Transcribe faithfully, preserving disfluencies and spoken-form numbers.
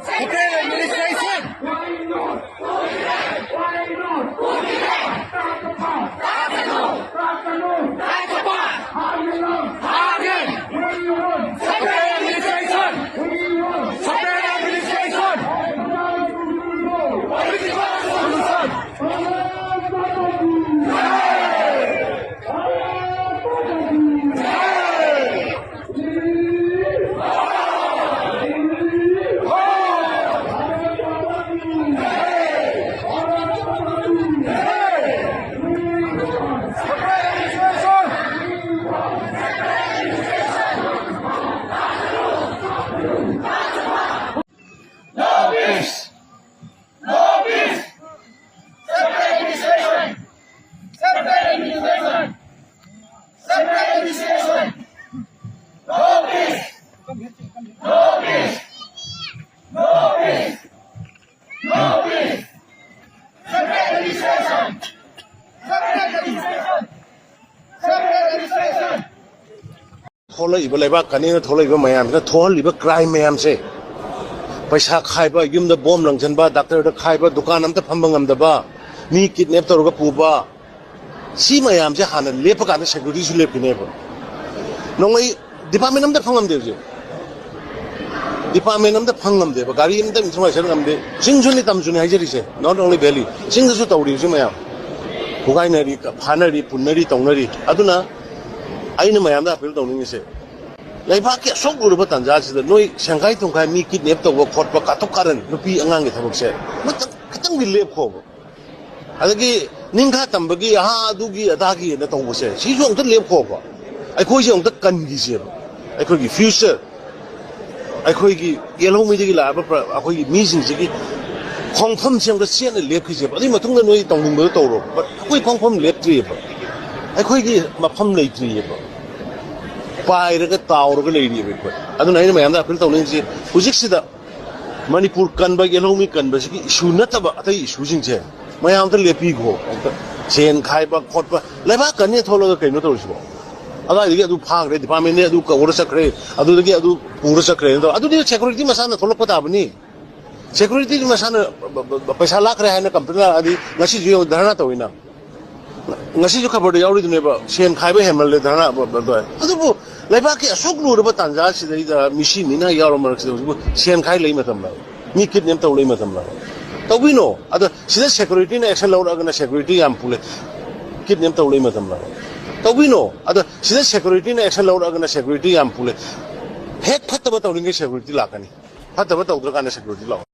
Separate administration! Separate administration! Separate administration! No peace! No peace! Separate administration! Separate administration! Separate administration! No peace! No peace! No peace! No peace! Separate administration! Separate administration! Separate administration! ꯊꯣꯛꯂꯛꯏꯕ ꯂꯩꯕꯥꯛ ꯀꯅꯦꯅ ꯊꯣꯛꯂꯛꯏꯕ ꯃꯌꯥꯝꯁꯤꯅ ꯊꯣꯛꯍꯜꯂꯤꯕ crime ꯃꯌꯥꯝꯁꯦ, ꯄꯩꯁꯥ ꯈꯥꯏꯕ, ꯌꯨꯝꯗ bomb ꯂꯪꯁꯤꯟꯕ, ꯗꯥꯛꯇꯔꯗ ꯈꯥꯏꯕ, ꯗꯨꯀꯥꯟ ꯑꯝꯇ ꯐꯝꯕ ꯉꯝꯗꯕ, ꯃꯤ ꯀꯤꯗꯅꯦꯞ ꯇꯧꯔꯒ ꯄꯨꯕ, ꯁꯤ ꯃꯌꯥꯝꯁꯦ ꯍꯥꯟꯅ ꯂꯦꯞꯄ ꯀꯥꯟꯗ ꯁꯦꯀ꯭ꯌꯨꯔꯤꯇꯤꯁꯨ ꯂꯦꯞꯈꯤꯅꯦꯕ꯫ ꯅꯣꯡꯃꯩ ꯗꯤꯄꯥꯔꯠꯃꯦꯟ ꯑꯝꯇ ꯐꯪꯉꯝꯗꯦ ꯍꯧꯖꯤꯛ꯫ ꯗꯤꯄꯥꯔꯠꯃꯦꯟ ꯑꯝꯇ ꯐꯪꯉꯝꯗꯦꯕ, ꯒꯥꯔꯤ ꯑꯝꯇ ꯏꯟꯊꯨꯉꯥꯏ ꯆꯠ ꯉꯝꯗꯦ꯫ ꯆꯤꯡꯁꯨꯅꯤ ꯇꯝꯁꯨꯅꯤ ꯍꯥꯏꯖꯔꯤꯁꯦ, not only valley꯫ ꯆꯤꯡꯗꯁꯨ ꯇꯧꯔꯤꯕꯁꯤ ꯃꯌꯥꯝ꯫ ꯐꯨꯒꯥꯏꯅꯔꯤ, ꯐꯥꯅꯔꯤ, ꯄꯨꯟꯅꯔꯤ, ꯇꯧꯅꯔꯤ꯫ ꯑꯗꯨꯅ ꯑꯩꯅ ꯃꯌꯥꯝꯗ ꯑꯄꯤꯜ ꯇꯧꯅꯤꯡꯉꯤꯁꯦ, ꯂꯩꯕꯥꯛꯀꯤ ꯑꯁꯨꯛ ꯂꯨꯔꯕ ꯇꯥꯟꯖꯥꯁꯤꯗ ꯅꯣꯏ ꯁꯦꯡꯒꯥꯏ ꯇꯨꯝꯈꯥꯏ, ꯃꯤ ꯀꯤꯗꯅꯦꯞ ꯇꯧꯕ ꯈꯣꯠꯄ, ꯀꯥꯇꯨꯛ ꯀꯥꯔꯟ, ꯅꯨꯄꯤ ꯑꯉꯥꯡꯒꯤ ꯊꯕꯛꯁꯦ ꯃꯇꯝ ꯈꯤꯇꯪꯗꯤ ꯂꯦꯞꯈꯣꯕ꯫ ꯑꯗꯒꯤ ꯅꯤꯡꯈꯥ ꯇꯝꯕꯒꯤ ꯑꯍꯥ ꯑꯗꯨꯒꯤ ꯑꯗꯥꯒꯤꯅ ꯇꯧꯕꯁꯦ, ꯁꯤꯁꯨ ꯑꯃꯨꯛꯇ ꯂꯦꯞꯈꯣꯕ꯫ ꯑꯩꯈꯣꯏꯁꯦ ꯑꯃꯨꯛꯇ ꯀꯟꯈꯤꯁꯦꯕ꯫ ꯑꯩꯈꯣꯏꯒꯤ ꯐ꯭ꯌꯨꯆꯔ, ꯑꯩꯈꯣꯏꯒꯤ ꯌꯦꯜꯍꯧꯃꯤꯗꯒꯤ ꯂꯥꯛꯑꯕ ꯄ꯭ꯔ-, ꯑꯩꯈꯣꯏꯒꯤ ꯃꯤꯁꯤꯡꯁꯤꯒꯤ ꯈꯣꯡꯐꯝꯁꯦ ꯑꯃꯨꯛꯇ ꯆꯦꯠꯅ ꯂꯦꯞꯈꯤꯁꯦꯕ꯫ ꯑꯗꯨꯒꯤ ꯃꯇꯨꯡꯗ ꯅꯣꯏ ꯇꯧꯅꯤꯡꯕꯗꯣ ꯇꯧꯔꯣ꯫ But ꯑꯩꯈꯣꯏ ꯈꯣꯡꯐꯝ ꯂꯦꯞꯇ꯭ꯔꯤꯑꯕ꯫ ꯑꯩꯈꯣꯏꯒꯤ ꯃꯐꯝ ꯂꯩꯇ꯭ꯔꯤꯑꯕ꯫ ꯄꯥꯏꯔꯒ ꯇꯥꯎꯔꯒ ꯂꯩꯔꯤꯑꯕ ꯑꯩꯈꯣꯏ꯫ ꯑꯗꯨꯅ ꯑꯩꯅ ꯃꯌꯥꯝꯗ ꯑꯄꯤꯜ ꯇꯧꯅꯤꯡꯉꯤꯁꯤ, ꯍꯧꯖꯤꯛꯁꯤꯗ ꯃꯅꯤꯄꯨꯔ ꯀꯟꯕ, ꯌꯦꯜꯍꯧꯃꯤ ꯀꯟꯕꯁꯤꯒꯤ ꯏꯁꯨ ꯅꯠꯇꯕ ꯑꯇꯩ ꯏꯁꯨꯁꯤꯡꯁꯦ ꯃꯌꯥꯝ ꯑꯝꯇ ꯂꯦꯞꯄꯤꯈꯣ꯫ ꯑꯝꯇ ꯁꯦꯟ ꯈꯥꯏꯕ ꯈꯣꯠꯄ, ꯂꯩꯕꯥꯛ ꯀꯟꯅ ꯊꯣꯛꯂꯒ ꯀꯩꯅꯣ ꯇꯧꯔꯤꯁꯤꯕꯣ? ꯑꯗꯨꯋꯥꯏꯗꯒꯤ ꯑꯗꯨ ꯐꯥꯈ꯭ꯔꯦ, ꯗꯤꯄꯥꯔꯠꯃꯦꯟꯗ ꯑꯗꯨ ꯀꯧꯔ ꯆꯠꯈ꯭ꯔꯦ, ꯑꯗꯨꯗꯒꯤ ꯑꯗꯨ ꯄꯨꯔ ꯆꯠꯈ꯭ꯔꯦꯅ ꯇꯧ, ꯑꯗꯨꯗꯤ ꯁꯦꯀ꯭ꯌꯨꯔꯤꯇꯤ ꯃꯁꯥꯅ ꯊꯣꯛꯂꯛꯄ ꯇꯥꯕꯅꯤ꯫ ꯁꯦꯀ꯭ꯌꯨꯔꯤꯇꯤ ꯃꯁꯥꯅ ꯄꯩꯁꯥ ꯂꯥꯛꯈ꯭ꯔꯦ ꯍꯥꯏꯅ ꯀꯝꯄ꯭ꯂꯦꯟ ꯂꯥꯛꯑꯗꯤ ꯉꯁꯤꯁꯨ ꯌꯦꯡꯉꯨ, ꯙꯔꯅꯥ ꯇꯧꯋꯤꯅ꯫ ꯉꯁꯤꯁꯨ ꯈꯕꯔꯗ ꯌꯥꯎꯔꯤꯗꯨꯅꯦꯕ, ꯁꯦꯟ ꯈꯥꯏꯕ ꯍꯦꯟꯃꯜꯂꯦ, ꯙꯔꯅꯥ ꯇꯧꯋꯦ꯫ ꯑꯗꯨꯕꯨ ꯂꯩꯕꯥꯛꯀꯤ ꯑꯁꯨꯛ ꯂꯨꯔꯕ ꯇꯥꯟꯖꯥꯁꯤꯗꯩꯗ ꯃꯤꯁꯤ ꯃꯤꯅꯥ ꯌꯥꯎꯔ ꯃꯔꯛꯁꯤꯗ ꯍꯧꯖꯤꯛꯄꯨ ꯁꯦꯟ ꯈꯥꯏ ꯂꯩ ꯃꯇꯝꯂ? ꯃꯤ ꯀꯤꯗꯅꯦꯞ ꯇꯧ ꯂꯩ ꯃꯇꯝꯂ? ꯇꯧꯕꯤꯅꯣ꯫ ꯑꯗ ꯁꯤꯗ ꯁꯦꯀ꯭ꯌꯨꯔꯤꯇꯤꯅ ꯑꯦꯛꯁꯟ ꯂꯧꯔꯛꯑꯒꯅ ꯁꯦꯀ꯭ꯌꯨꯔꯤꯇꯤ ꯌꯥꯝ ꯄꯨꯂꯦ, ꯀꯤꯗꯅꯦꯞ ꯇꯧ ꯂꯩ ꯃꯇꯝꯂ? ꯇꯧꯕꯤꯅꯣ꯫ ꯑꯗ ꯁꯤꯗ ꯁꯦꯀ꯭ꯌꯨꯔꯤꯇꯤꯅ ꯑꯦꯛꯁꯟ ꯂꯧꯔꯛꯑꯒꯅ ꯁꯦꯀ꯭ꯌꯨꯔꯤꯇꯤ ꯌꯥꯝ ꯄꯨꯂꯦ꯫ ꯍꯦꯛ ꯐꯠꯇꯕ ꯇꯧꯔꯤꯉꯩ ꯁꯦꯀ꯭ꯌꯨꯔꯤꯇꯤ ꯂꯥꯛꯀꯅꯤ, ꯐꯠꯇꯕ ꯇꯧꯗ꯭ꯔꯀꯥꯟꯗ ꯁꯦꯀ꯭ꯌꯨꯔꯤꯇꯤ ꯂꯥꯛꯑꯣ꯫